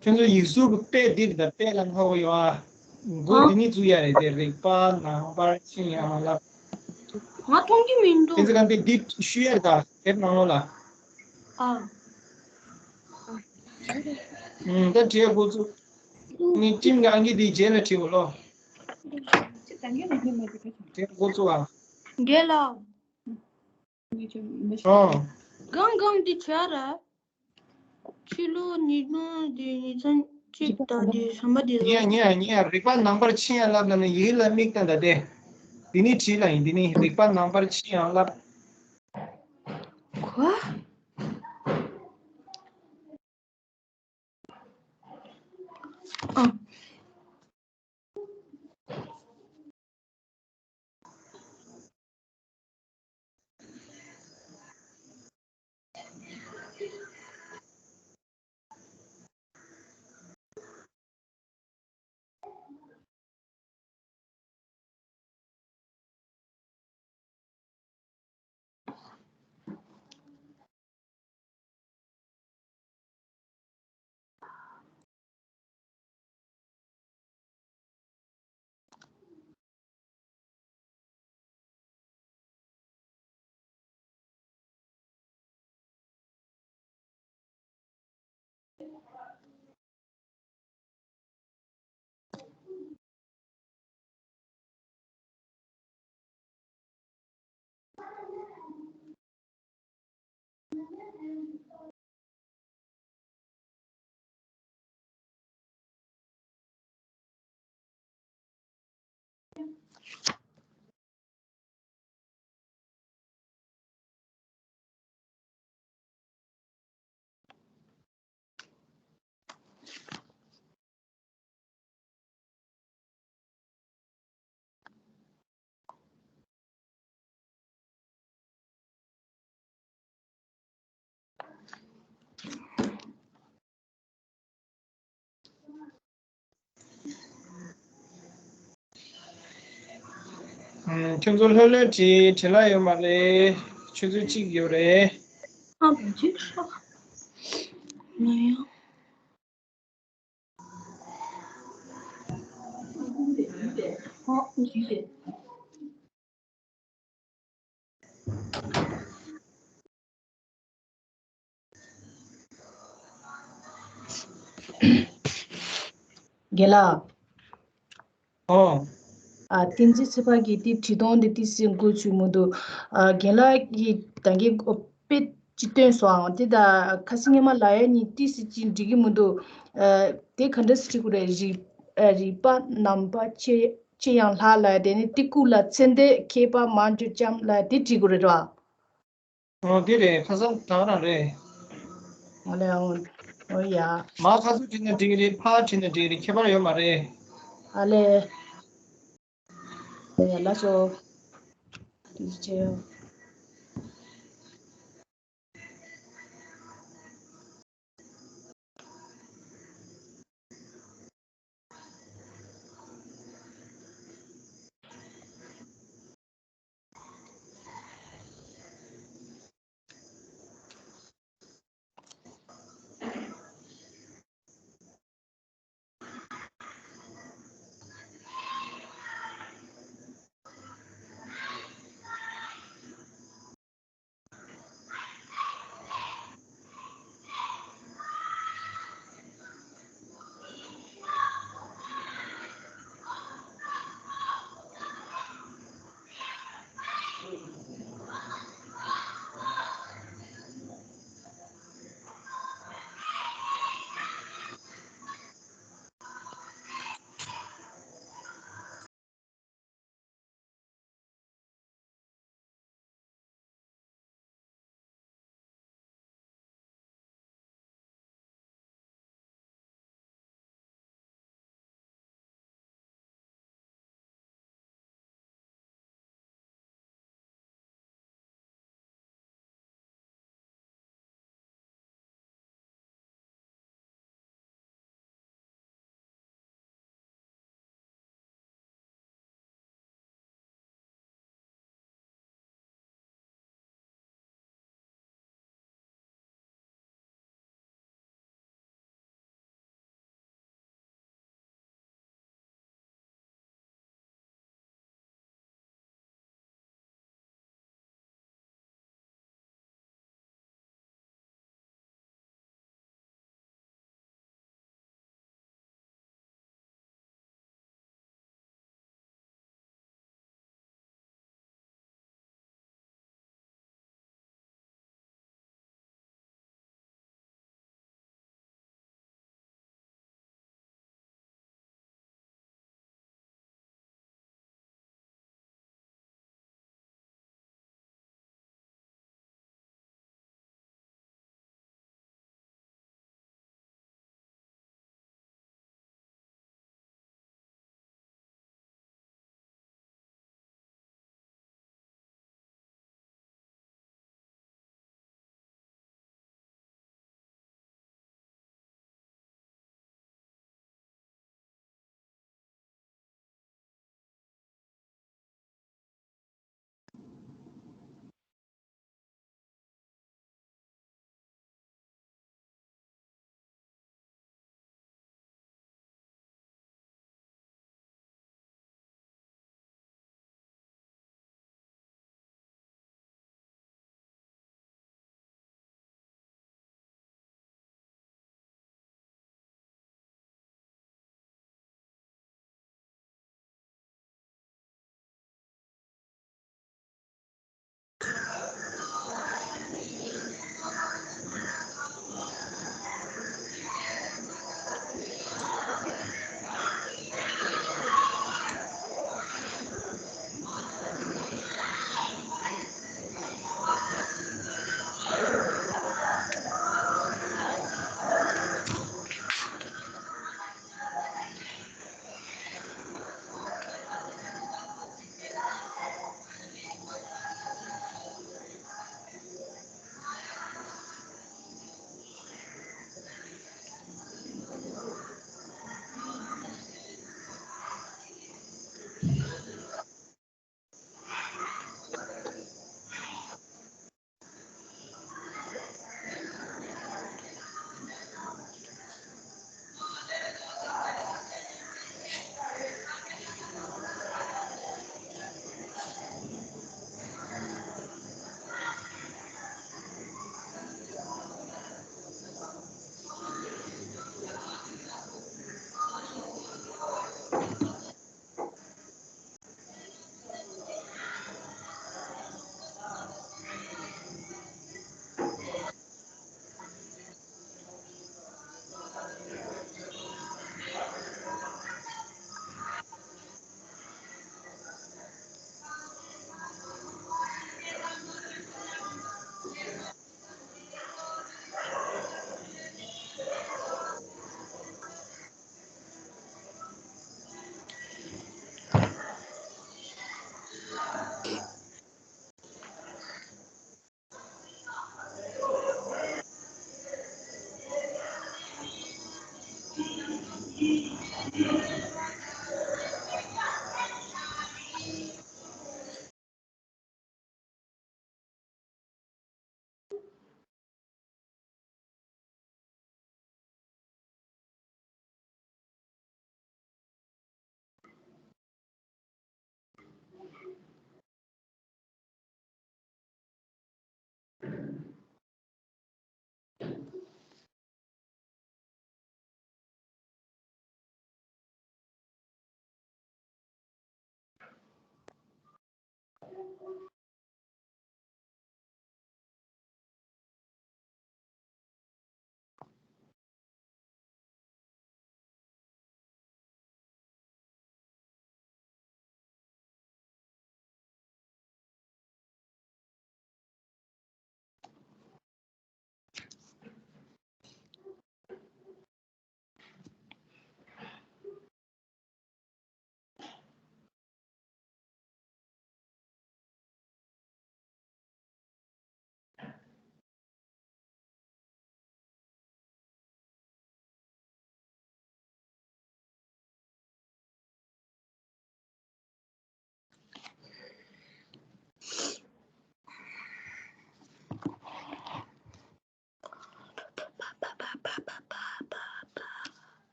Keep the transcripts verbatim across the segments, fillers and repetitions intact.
ཁྱོད་ཚོ་ཡིག་གཟུགས་ཀྱི་དཔེ་འདི་རེད་ད། དཔེ་ལ་ཧ་གོ་ཡོད་ཨ། མགོ་ཨ། འདི་ནི་བཙུགས་ཡ་རེད་དེ། རིག་པ་ནང་པར་ཕྱིན་ཡང་ལབ། ང་མཐོང་གི་མི་འདུག་ཁྱེད་ཚོ་ག་འདི་འདི་ཤུ་ཡ་རེད་ད། དེབ་ནང་ལོགས་ལ། ཨ། ཨུམ། ད་བྲིས་འགོ་བཙུགས། ནི་ཊིམ་གི་ཨང་ཀི་འདི་རྗེས་ལ་བྲིས་འོ་ལོ། བྲིས་འགོ་བཙུགས་ཨ། རྒན་ལགས། ཨོ། གང་གང་འདི་བྱ་ར། ཕྱི་ལོ་ཉིས་སྟོང་དེ་ཉིས་ཚན་གཅིག་དང་དེ་ཟམ་པ་དེ་ཉེ་ཉེ་ཉེ་རིག་པ་ནང་པར་ཕྱིན་ཡ་ལབ་ན་ནི་ཡིག་ལ་མིག་ལྟ་ད་དེ། འདི་ནི་བྲིས་ལ་ཡིན། འདི་ནི་རིག་པ་ནང་པར་ཕྱིན་ཡང་ལབ། གོ། ཨ། ཁྱོད་ཚོ་ལྷོད་ལྷོད་བྲིས། བྲིས་ལ་ཡོད་མ་རེད། ཆུ་ཚོད་གཅིག་ཡོད་རེད། ཨ་ཅིག་ཧྲ། ང་ཡང་། རྒན་ལགས། ཨོ། ཨ། བསྟན་འཛིན་ཚེ་དཔག་གིས་དེ་བྲིས་སྟངས་དེ་ཏོག་ཙམ་འགོ་ཚུགས་མི་འདུག་ཨ། རྒན་ལགས་ཀྱིས་ད་གིན་དཔེ་ཅིག་བཏོན་སོང་ཨང་། དེ་ད་ཁ་སང་སྔོན་མ་ལབ་ཡ་ནི་ཏོག་ཙམ་ཅིག་འགྲིག་གི་མི་འདུག་ཨ། དེ་ག་འདྲ་སེ་བྲིས་དགོས་རེད། རིག་ཨ། རིག་པ་རྣམ་པ་ཅི་ཅི་ཡང་ལྷག་ལབ་ཡ་དེ་ནི་དེ་ཀུན་ལ་ཚེ་འདས་མཁས་པ་མང་བརྗོད་ཙམ་ལབ་ཡ་དེ་བྲིས་དགོས་རེད་ར། ཨོ་དེ་རེད། ཁ་སང་ད་ག་རང་རེད། ཨོ་ལེ། ཨོ། ཨོ་ཡ། མར་ཁ་སང་བྲིས་ན་འགྲིག་གི་རེད། ཕར་བྲིས་ན་འགྲིག་གི་རེད། ཁྱད་པར་ཡོད་མ་རེད། ཨ་ལེ། ཨོ་ཡ། ལགས་སོ། ཐུགས་རྗེ་ཆེ།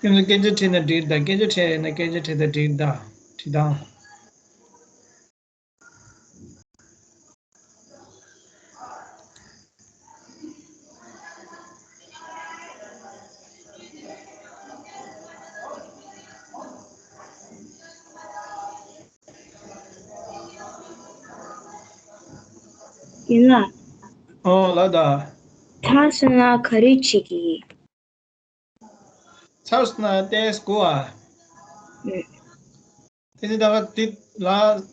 ཁྱེད་ཚོ་སྐད་ཆ་དྲིས་ན་འགྲིག་ད། སྐད་ཆ་དྲིས་ཡོད་ན་སྐད་ཆ་དྲིས་ད། འགྲིག་ད། དྲིས་དང་། ཡིན་ལ། ཨོ་ལ་ད། ཚར་སོང་ན་ག་རེ་བྱེད་ཀྱི་ཡིན། ཚར་སོང་ན་ཏེས་གོ་ཨ། ཨུ། དེ་ནི་ད་ག་དེ་ལ་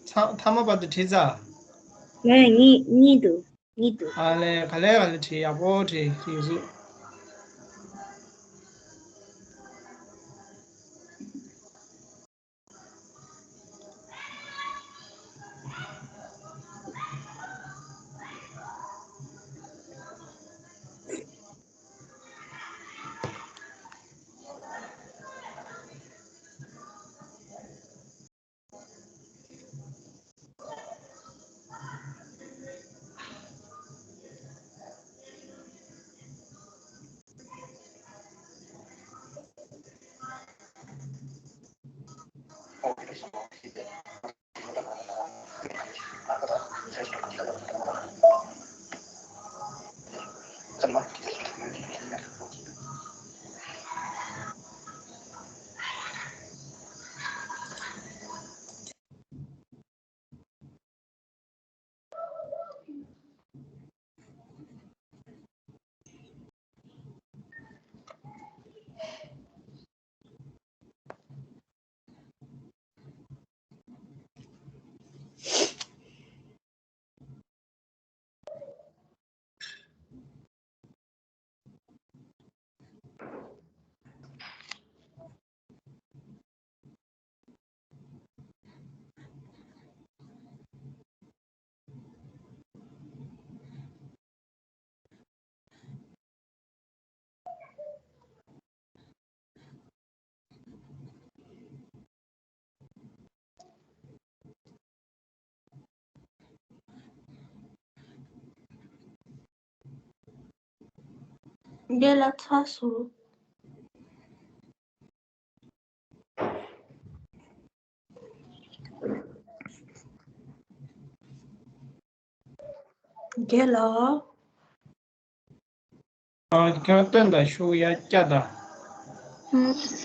ཚ་མཐའ་མ་བར་དུ་བྲིས་ཚར། ལས་གཉིས་གཉིས་འདུག་གཉིས་འདུག་ཨ་ལས་ག་ལས་ག་ལས་བྲིས། ཡག་པོ་བྲིས་བྲིས་ཡོད་ཚུལ། འདི་ལ་ཚ་སོང་། རྒན་ལགས། ཨ། ཁྱོད་སྟོན་དང་ཤུགས་ཡར་བཀྱག་དང་། ཨུ།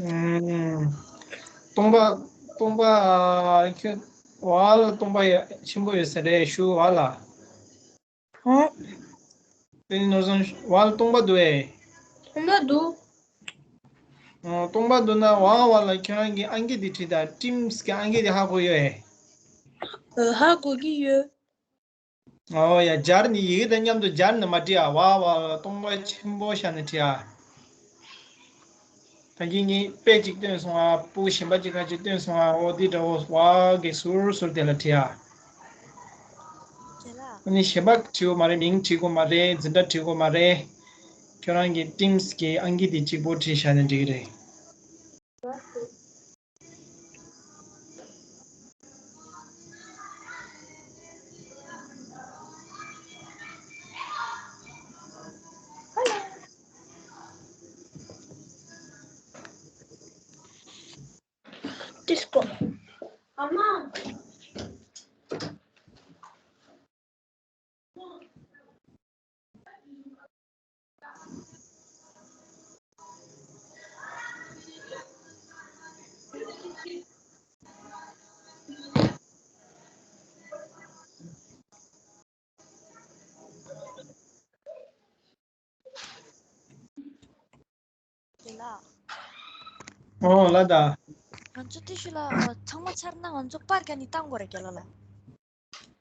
ཨུམ། སྟོང་པ། སྟོང་པ། ཁྱོད་བ་ལ་སྟོང་པ་ཡ་ཆེན་པོ་ཡོད་ས་རེད་ཞུ་བ་ལ། ཧོ། དེ་ནི་ནོར་བཟང་བ་ལ་སྟོང་པ་འདུག་ཨེ། སྟོང་པ་འདུག་ཨོ། སྟོང་པ་འདུག་ན་བ་བ་ལ་ཁྱོད་རང་གི་ཨང་ཀི་དེ་བྲིས་དང་། ཊིམས་ཀྱི་ཨང་ཀི་དེ་ཧ་གོ་ཡོད་ཨེ། ཧ་གོ་གི་ཡོད། ཨོ་ཡ། སྦྱར་ནི་ཡི་གེ་དང་མཉམ་དུ་སྦྱར་ནི་མ་བྲིས་ཨ། བ་བ་སྟོང་པ་ཆེན་པོ་བཞག་ནི་བྲིས་ཨ། ད་གིན་ངས་དཔེ་གཅིག་སྟོན་སོང་ཨ། སྤུ་གུ་གཞན་པ་གཅིག་ཁ་ཅིག་སྟོན་སོང་ཨ། ཨོ་དེ་འདྲ་བོ་བ་གི་ཟུར་ཟུར་དེ་ལ་བྲིས་ཨ། ཨ་ནི་གཞན་པ་བྲིས་དགོས་མ་རེད། མིང་བྲིས་དགོས་མ་རེད། འཛིན་གྲྭ་བྲིས་དགོས་མ་རེད། ཁྱོད་རང་གི་ཊིམས་ཀྱི་ཨང་ཀི་དེ་གཅིག་པོ་བྲིས་བཞག་ནི་འགྲིག་གི་རེད། Disco. དེ་ལ། ཨོ་ལ་ད། ང་ཚོ་ཏི་ཤུ་ལ་ཚང་མ་ཚར་ན་ང་ཚོ་པར་རྒྱབ་ནས་བཏང་དགོས་རེད་རྒན་ལགས་ལ།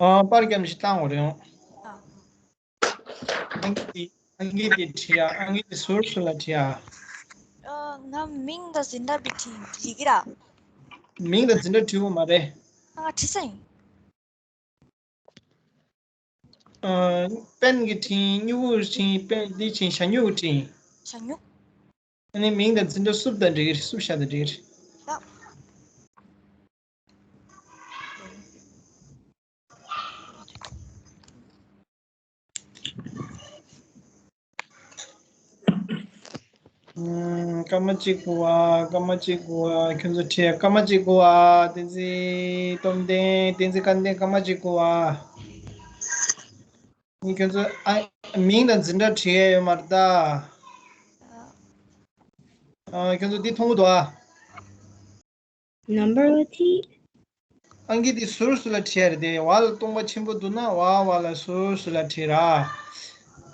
ཨོ་པར་རྒྱབ་ནས་བཏང་དགོས་རེད། ཨོ། ཨ། ཨང་ཀི་དེ་ཨང་ཀི་དེ་བྲིས་ཡ། ཨང་ཀི་དེ་ཟུར་ཟུར་ལ་བྲིས་ཡ། ཨ། ང་མིང་དང་འཛིན་གྲྭ་བི་ཐིང་བྲིས་ཀྱི་ར། མིང་དང་འཛིན་གྲྭ་བྲིས་དགོས་མ་རེད། ཨ་བྲིས་ས་ཡིན། ཨ། པེན་གྱིས་བྲིས། སྨྱུ་གུ་བྲིས། པེན་འདི་བྲིས། ཞྭ་སྨྱུག་གིས་བྲིས། ཞྭ་སྨྱུག་ཨ་ནི་མིང་དང་འཛིན་གྲྭ་བསུབ་དང་འགྲིག་གི་རེད། བསུབ་བཞག་དང་འགྲིག་གི་རེད། ད། ཨུམ། སྐར་མ་གཅིག་དགོས་པ། སྐར་མ་གཅིག་དགོས་པ། ཁྱོད་ཚོ་བྲིས། སྐར་མ་གཅིག་དགོས་པ། བསྟན་འཛིན་སྟོབས་ལྡན། བསྟན་འཛིན་སྐལ་ལྡན། སྐར་མ་གཅིག་དགོས་པ། ནི་ཁྱོད་ཚོ་ཨ། མིང་དང་འཛིན་གྲྭ་བྲིས་ཡས་ཡོད་མ་རེད་ད། ཨ། ཁྱོད་ཚོ་འདི་མཐོང་གི་འདུག་ཨ། Number what? ཨང་ཀི་འདི་ཟུར་ཟུར་ལ་བྲིས་ཡ་རེད་དེ། བ་ལ་སྟོང་པ་ཆེན་པོ་འདུག་ན་བ་བ་ལ་ཟུར་ཟུར་ལ་བྲིས་ར།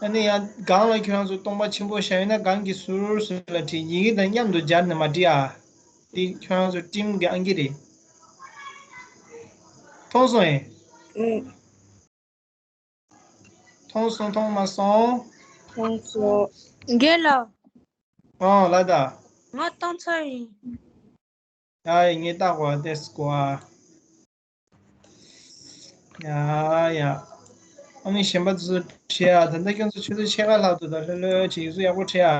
ཨ་ནི་ཡང་སྒང་ལ་ཁྱོད་རང་ཚོ་སྟོང་པ་ཆེན་པོ་བཞག་ཡོད་ན་སྒང་གི་ཟུར་ཟུར་ལ་བྲིས། ཡི་གེ་དང་མཉམ་དུ་སྦྱར་ནས་མ་བྲིས་ཨ། འདི་ཁྱོད་རང་ཚོ་ཊིམ་གི་ཨང་ཀི་རེད། མཐོང་སོང་ཨེ། ཨུ། མཐོང་སོང་། མཐོང་མ་སོང་། མཐོང་སོང་། རྒན་ལགས། ཨོ་ལ་ད། ང་བཏང་ཚར་ཡིན། ཡ་ཡ། ངས་བལྟ་དགོས་ཨ། ཏེས་དགོས་ཨ། ཡ་ཡ། ཨ་ནི་གཞན་པ་ཚོ་བྲིས་ཨ། ད་ལྟ་ཁྱོད་ཚོ་ཆུ་ཚོད་ཕྱེད་ཀ་ལྷག་འདུག་ད་ལྷོད་ལྷོད་བྱེད། ཡིག་གཟུགས་ཡག་པོ་བྲིས་ཨ།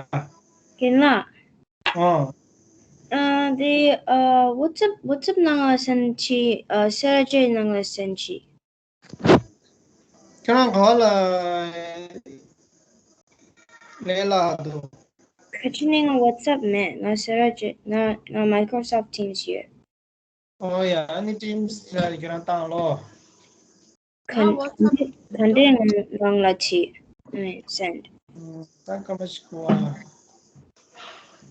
རྒན་ལགས། ཨོ། ཨ། དེ་ཨ། WhatsApp WhatsApp ནང་ལ་སེན་བྱེད། ཨ། སེ་ར་ཅེ་ནང་ལ་སེན་བྱེད། ཁྱོད་རང་ག་བ་ལ་ལས་སླ་འདུག་ཁ་ཅིག་ནི་ང་WhatsApp མེད། ང་སེ་ར་ཅེ། ང་ང་Microsoft Teams ཡོད། ཨོ་ཡ། ཨ་ནི་Teams ལ་ཁྱོད་རང་བཏང་ལོ། ག་ག་འདྲའི་ནང་ལ་བྲིས། ཨ་ནི་སེན། ད་སྐར་མ་ཞིག་གོ་ཨ།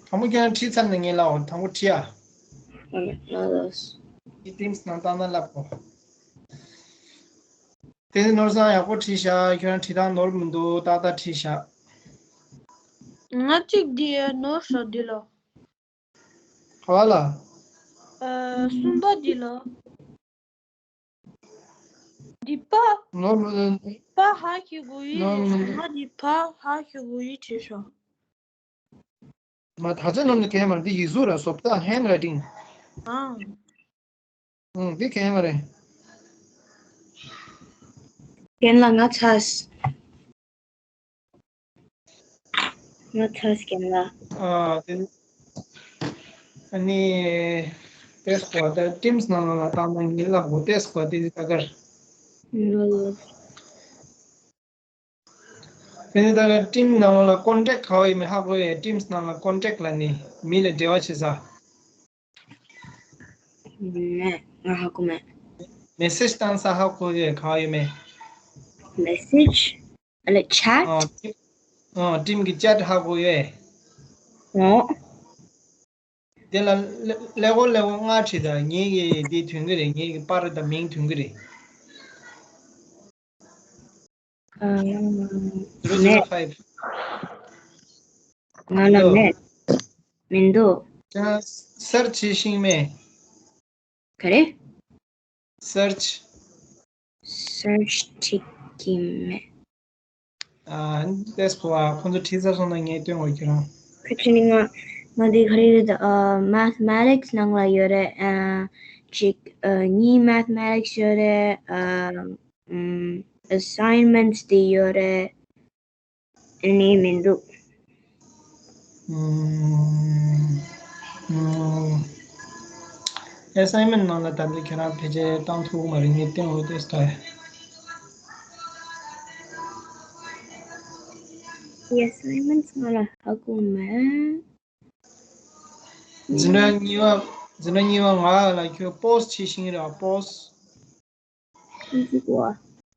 དང་པོ་ཁྱོད་རང་བྲིས་ཚར་ནས་ངས་ལབ་འོང་། དང་པོ་བྲིས་ཨ། ཨ་ནི་ལགས་སོ། ཨི་Teams ནང་བཏང་ན་ལབ་གོ། དེ་ནི་ནོར་བཟང་ཡག་པོ་བྲིས་ཤག་ཁྱོད་རང་བྲིས་སྟངས་ནོར་མི་འདུག་ཏག་ཏག་བྲིས་ཤག་ང་གཅིག་འདི་ནོར་ཤག་འདི་ལ། ག་བ་ལ། ཨ། གསུམ་པ་འདི་ལ། འདི་པ། ནོར་མི་འདུག་པ་ཧ་ཁི་གུ་ཡི། ནོར་མི་འདུག་ང་འདི་པ་ཧ་ཁི་གུ་ཡི་བྲིས་ཤག་མ་ཐག་ཆ་ནོར་ནི་གས་མ་རེད། འདི་ཡིག་གཟུགས་ར། བཟོ་ལྟ། ཧེན་རའི་ཊིང་། ཨང་། ཨང་། འདི་གས་མ་རེད། རྒན་ལགས་ང་ཚར། ང་ཚར་རྒན་ལགས། ཨ། དེ། ཨ་ནི། ཏེས་གོ་ད་Teams ནང་ལ་བཏང་ན་ངས་ལབ་གོ། ཏེས་གོ་དེ་ད་གར། ལོ་ལོ། དེ་ནི་ད་གར་Teams ནང་ལ་ཀོན་ཊེག་ག་བ་ཡོད་མེད་ཧ་གོ་ཡོད། Teams ནང་ལ་ཀོན་ཊེག་ལ་ནི་མི་ལ་འབྲེལ་བ་བྱེད་ས། མེད། ང་ཧ་གོ་མེད། མེ་སེཇ་བཏང་ས་ཧ་གོ་ཡོད། ག་བ་ཡོད་མེད། མེ་སེཇ། ཨ་ལེ་ཆེཊ། ཨ། Teams གི་ཆེཊ་ཧ་གོ་ཡོད། ཨོ། དེ་ལ་ཀླད་ཀོར་ཀླད་ཀོར་ལྔ་བྲིས་དང་། ངེད་ཀྱི་འདི་ཐོན་གྱི་རེད། ངེད་ཀྱི་པར་དང་མིང་ཐོན་གྱི་རེད། ཨ། zero zero five ང་ལ་མེད། མི་འདུག་ཁྱེད་རང་སར་ཆི་བྱེད་ཤེས་མེད། ག་རེ། སར་ཆི། སར་ཆི་བྱེད་ཀྱི་མེད། ཨ། ཏེས་གོ་ཨ། ཁོང་ཚོ་བྲིས་ཚར་སོང་ན་ངས་སྟོན་དགོས་ཁྱེད་རང་། ཁ་ཅིག་ནི་ང་ང་འདི་ག་རེ་རེད། ཨ། Mathematics ནང་ལ་ཡོད་རེད། ཨ། གཅིག་ཨ། གཉིས་Mathematics ཡོད་རེད། ཨ། ཨམ། Assignments དེ་ཡོད་རེད། ཨ་ནི་མི་འདུག་ཨམ། ཨམ། Assignment ནང་ལ་ད་འདི་ཁྱེད་རང་ཕལ་ཆེར་བཏང་ཐུབ་མ་རེད། ངས་བསྟན་འོ་དེ་ལྟ། Assignments ང་ལ་ཧ་གོ་མེད། འཛིན་གྲྭ་གཉིས་པ། འཛིན་གྲྭ་གཉིས་པ་ང་ལ་ཁྱོད་པོ་སི་བྱེད་ཤེས་རེད་པ། པོ་སི།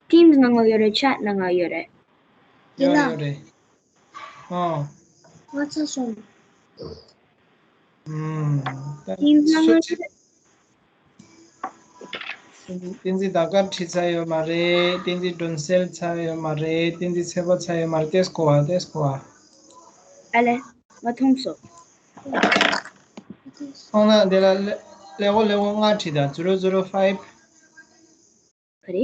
Teams ནང་ལ་ཡོད་རེད། ཆེཊ་ནང་ལ་ཡོད་རེད། ཡོད་ཡོད་རེད། ཨ། ང་ཚོ་སོང་། ཨུམ། Teams ནང་ལ་ཡོད་རེད། བསྟན་འཛིན་ཟླ་དཀར་བྲིས་ཚར་ཡོད་མ་རེད། བསྟན་འཛིན་སྒྲོན་གསལ་ཚར་ཡོད་མ་རེད། བསྟན་འཛིན་ཚེ་དཔག་ཚར་ཡོད་མ་རེད། ཏེས་གོ་ཨ། ཏེས་གོ་ཨ། ཨ་ལེ། ང་མཐོང་སོང་། མཐོང་ན་དེ་ལ་ཀླད་ཀླད་ཀོར་ཀླད་ཀོར་ལྔ་བྲིས་དང་། zero zero five ག་རེ།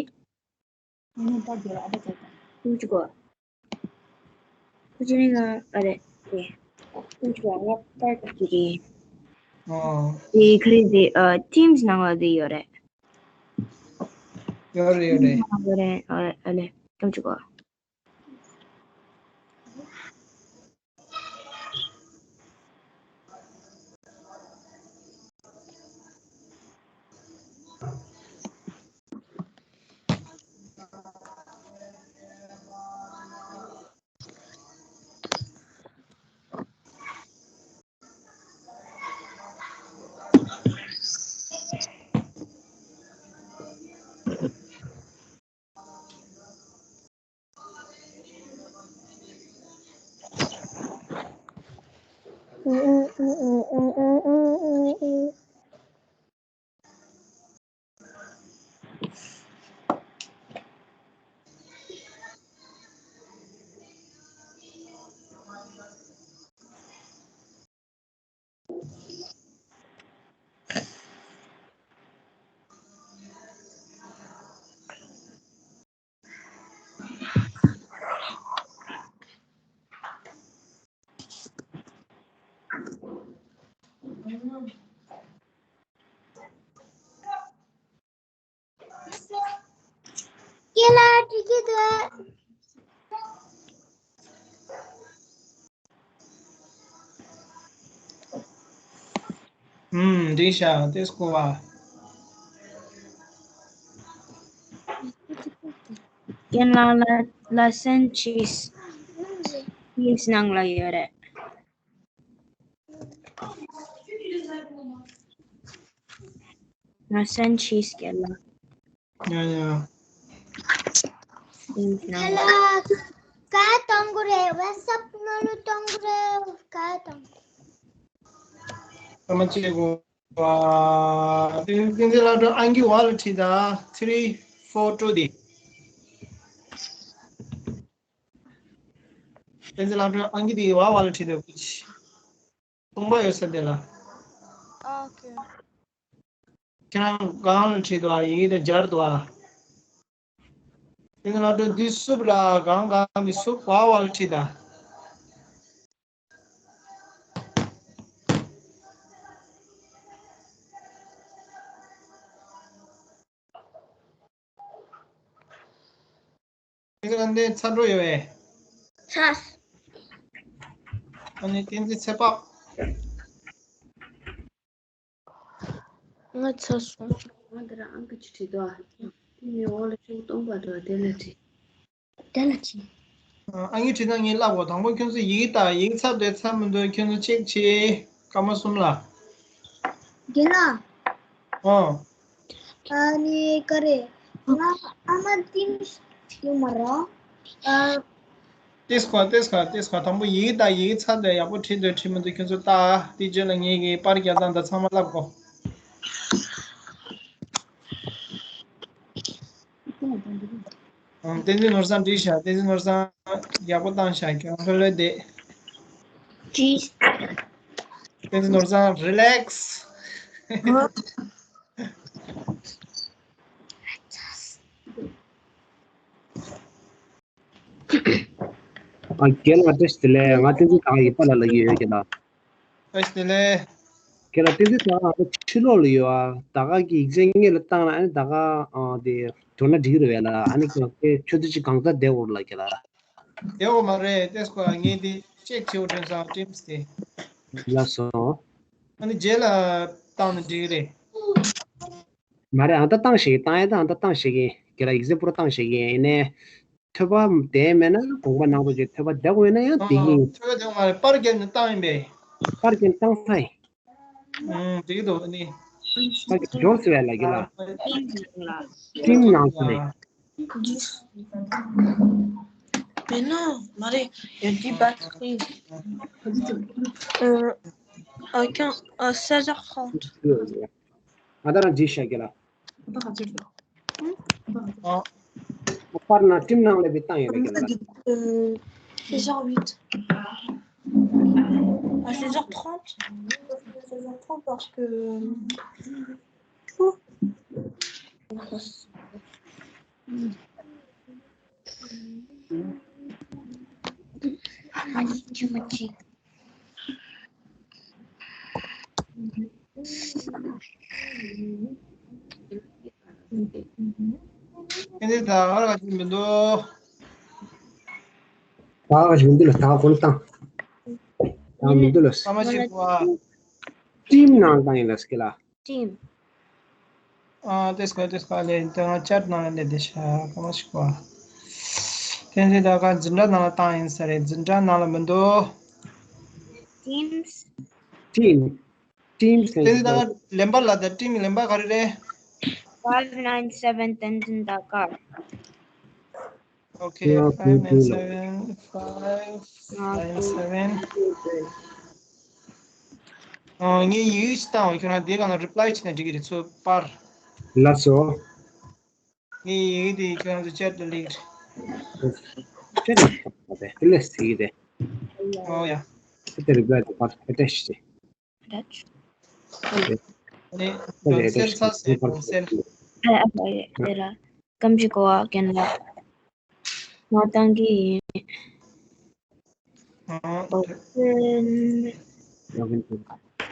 ཀུན་གྱི་གོ། ཀུན་གྱི་ནི་ང་ཨ་རེད། དེ། ཀུན་གྱི་གོ་ང་པར་ཀུན་གྱི་རེད། ཨོ། དེ་ག་རེ་དེ། ཨ། Teams ནང་ལ་དེ་ཡོད་རེད། ཡོད་རེད་ཡོད་རེད། ཡོད་རེད། ཨ་ཨ་ལེ། ཐམས་ཅད་གོ། ཁྱེད་ལ་འགྲིག་གི་འདུག་ཨུམ། འགྲིག་ཤག་ཏེས་ཀོ་བ། རྒན་ལགས་ལ་ལ་སན་ཆིས། ཆིས་ནང་ལ་ཡོད་རེད། ལ་སན་ཆིས་རྒན་ལགས། ཡ་ཡ། ཆིས་ནང་ལ། ལ་ག་གཏོང་གི་རེད། ཝ་སབ་ནང་ལ་གཏོང་གི་རེད། ག་གཏོང་། ཨ་མ་ཅེ་གོ། བ། ཏིང་ཏིང་ལ་ཏྲོ་ཨང་ཀི་བ་ལ་ཁྲིད་ད། three four two དེ། ཏིང་ལ་ཏྲོ་ཨང་ཀི་དེ་བ་བ་ལ་ཁྲིད་ད། ཀུ་ཅི། སྟོང་པ་ཡོད་ས་དེ་ལ། ཨོ་ཁེ། ཁྱེད་རང་གང་ལ་ཁྲིད་དོ། ཡི་གེ་དེ་སྦྱར་དོ། ཏིང་ལ་ཏྲོ་འདི་སུབ་ལ་གང་གང་གི་སུབ་བ་བ་ལ་ཁྲིད་ད། ཁྱེད་རང་ནས་ཚ་འགྲོ་ཡོད་པས། ཚ། ཨ་ནི་བསྟན་འཛིན་ཚེ་དཔག་ང་ཚ་སོང་། ང་འདི་རང་ཨང་ཀི་ཅིག་བྲིས་འདུག་ཨ། དེ་ནས་འོག་ལ་ཤོག་སྟོང་པ་འདུག་ཨ། དེ་ལ་བྲིས། དེ་ལ་བྲིས། ཨ་ནི་བྲིས་ན་ངས་ལབ་དགོས། དང་པོ་ཁྱོད་ཚོ་ཡི་གེ་དང་ཡི་གེ་ཚར་འདུག་ཚར་མི་འདུག་ཁྱོད་ཚོ་ཅེག་བྱེད། སྐར་མ་གསུམ་ལ། རྒན་ལགས། ཨོ། ཨ་ནི་ག་རེ། ང་ཨ་མ་ཏིམ་ཡོད་མ་རེད། ཨ། ཏེས་ཁོ་ཏེས་ཁོ་ཏེས་ཁོ་དང་པོ་ཡི་གེ་དང་ཡི་གེ་ཚར་དེ་ཡག་པོ་བྲིས་འདུག་བྲིས་མི་འདུག་ཁྱོད་ཚོ་ལྟ། དེ་རྗེས་ལ་ངེད་ཀྱིས་པར་རྒྱག་སྟངས་དང་ཚང་མ་ལབ་དགོས། ཨང་། བསྟན་འཛིན་ནོར་བཟང་བྲིས་ཤག་བསྟན་འཛིན་ནོར་བཟང་ཡག་པོ་བཏང་ཤག་ཁྱོད་ལྷོད་ལྷོད་བསྡད། བྲིས། བསྟན་འཛིན་ནོར་བཟང་རི་ལེགས། ཨ། རྒན་ལགས་བཀྲ་ཤིས་བདེ་ལེགས། ང་བསྟན་འཛིན་ད་ག་ཡིན་པ་ལ་ལ་ཡོད་རྒན་ལགས། བཀྲ་ཤིས་བདེ་ལེགས། རྒན་ལགས་བསྟན་འཛིན་ད་ག་ཕྱི་ལོགས་ལ་ཡོད་ཨ། ད་ག་གི་ཡིག་ཚད་ངེད་ལ་བཏང་ན་ཨ་ནི་ད་ག་ཨ་དེ་འགྲོ་ན་འགྲིག་གི་རེད་པས་ལ། ཨ་ནི་ཁྱོད་ཚོ་ཅིག་གང་ཟག་བསྡད་འོར་ལ་རྒན་ལགས། བསྡད་འོ་མ་རེད། ཏེས་ཁོ་ངས་དེ་ཅེག་བྱེད་འོ་དྲན་སོང་ཏིམ་སི་དེ། ལགས་སོ། ཨ་ནི་རྗེས་ལ་བཏང་ན་འགྲིག་གི་རེད། མ་རེད། ཨ་ད་བཏང་ཤེས་ཀྱི། བཏང་ཡ་ད་ཨ་ད་བཏང་ཤེས་ཀྱི། ཁྱེད་རང་ཡིག་ཚད་པུ་ར་བཏང་ཤེས་ཀྱི་ཡིན་ནའི། ཐོས་པ་དེ་མེད་ན་དགོངས་པ་ནང་དུ་ཅིག་ཐོས་པ་བསྡད་དགོས་ཡོད་ན་ཡང་བསྡད་ཀྱི་ཡིན། ཐོས་པ་བསྡད་དགོས་མ་རེད། པར་རྒྱབ་ནས་བཏང་ཡིན་པས། པར་རྒྱབ་བཏང་ས་ཡིན། ཨང་། འགྲིག་འདུག་ཨ་ནི། པར་རྒྱབ་འབྱོར་ཟེར་བས་ལ་རྒྱུ་ལ། ཀྲིམ་ནང་དུ་ནས། Mais non, Marie, il y a dix batteries. Euh, à quinze, à seize heures trente. ང་ད་རང་བྲིས་ཤག་རྒན་ལགས། ཨ། པར་ནང་ཀྲིམ་ནང་ལ་བི་བཏང་ཡོད་རེད་རྒན་ལགས། Euh, seize heures huit. À seize heures trente. Seize heures trente parce que, euh, ཨེ་འདི་ད་ག་ར་ག་ཅི་མི་འདུག་ད་ག་ཅི་མི་འདུག་ལ་ད་ག་གོ་ལ་བཏང་། ད་མི་འདུག་ལ། ས་མ་ཤི་བ། ཊིམ་ནང་བཏང་ཡིན་ལ་སྐད་ལ། ཊིམ། ཨ་དེ་སྐོར་དེ་སྐོར་ལས་དེ་ང་ཅཊ་ནང་ལས་དེ་ཤ་ས་མ་ཤི་བ། དེ་འདི་ད་ག་འཛིན་གྲྭ་ནང་ལ་བཏང་ཡིན་ས་རེད། འཛིན་གྲྭ་ནང་ལ་མི་འདུག Teams ཊིམ། ཊིམ་ཟེར་དེ་འདི་ད་ལེན་པར་ལ་ད་ཊིམ་ལེན་པ་ག་རེ་རེད། five nine seven Tenzin Dakar. Okay, five nine seven, five nine seven. ཨ་ངས་ཡིག་ཅིག་བཏང་བ། ཁྱོད་རང་དེ་ག་ན་རི་པ་ལའི་བྱས་ན་འགྲིག་གི་རེད། ཚུར་པར། ལགས་སོ། ངས་ཡིག་དེ་ཁྱོད་རང་ཚོ་ཅཊ་ལ་སླེབས་ཀྱི་རེད། ཅཊ་ལ་སླེབས་ཀྱི་རེད། ཨོ་ཡ། ཅཊ་ལ་རི་པ་ལའི་དང་པར་ཨེ་ཊེཆ་བྱས། Attach. ཨ་ནི་སེན་ས་ཟེར་ཡོང་སེན། ཨ་ཨ་ཨ་ཨ་ལ་ཀམ་ཞིག་གོ་བ་ཀན་ལ་མ་བཏང་གི་ཡིན། ཨ། ཨོ་ཀན། ལོག་ཨིན་བྱས།